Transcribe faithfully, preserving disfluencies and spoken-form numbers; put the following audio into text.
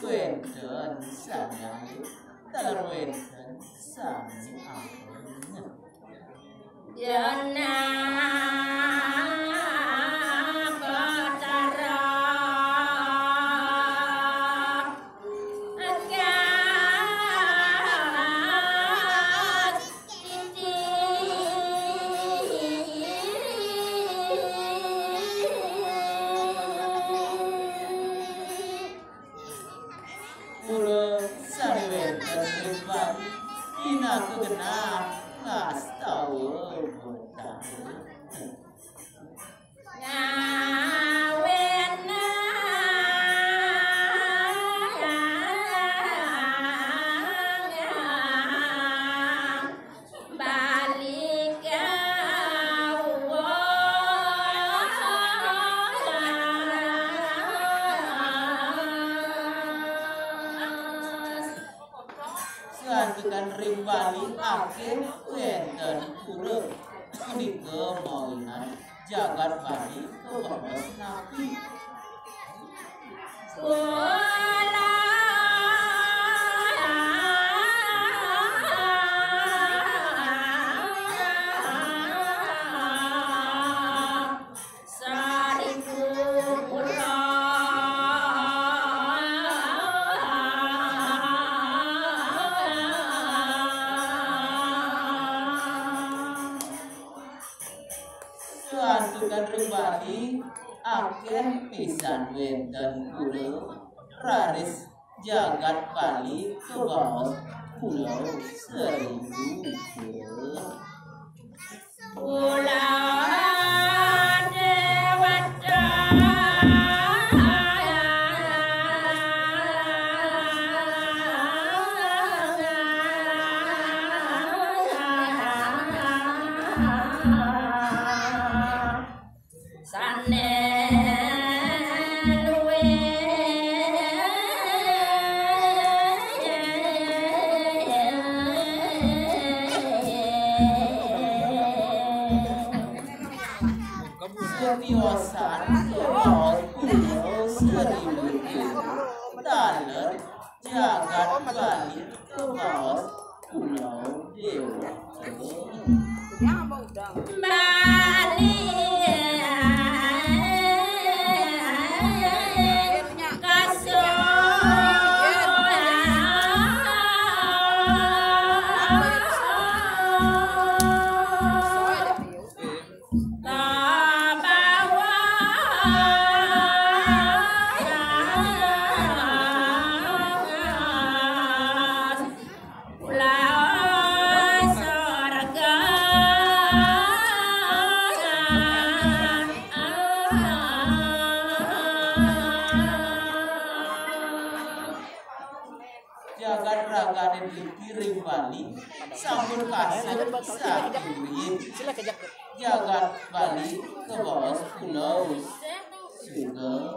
Wénten sami alit, taler wénten sami alit. Janah Batara Kula sami wénten ring Bali, pinaka genah ngastawa Batara. Ngawinang Bali kawos. Santukan ring Bali akéh wénten pura, punika mawinan jagat Bali kabaos napi. Santukan ring Bali akéh pisan wénten pura, raris jagat Bali kabaos Pulau Seribu. Pulau Dewata. Sané luwih. Setiosan Pulau Seribu, taler jagat Bali kabaos Pulau Dewata. Bali kasih. Jagat ragané niki ring Bali sampun kasép saking riin. Jagat Bali kabaos Pulau Sugeng.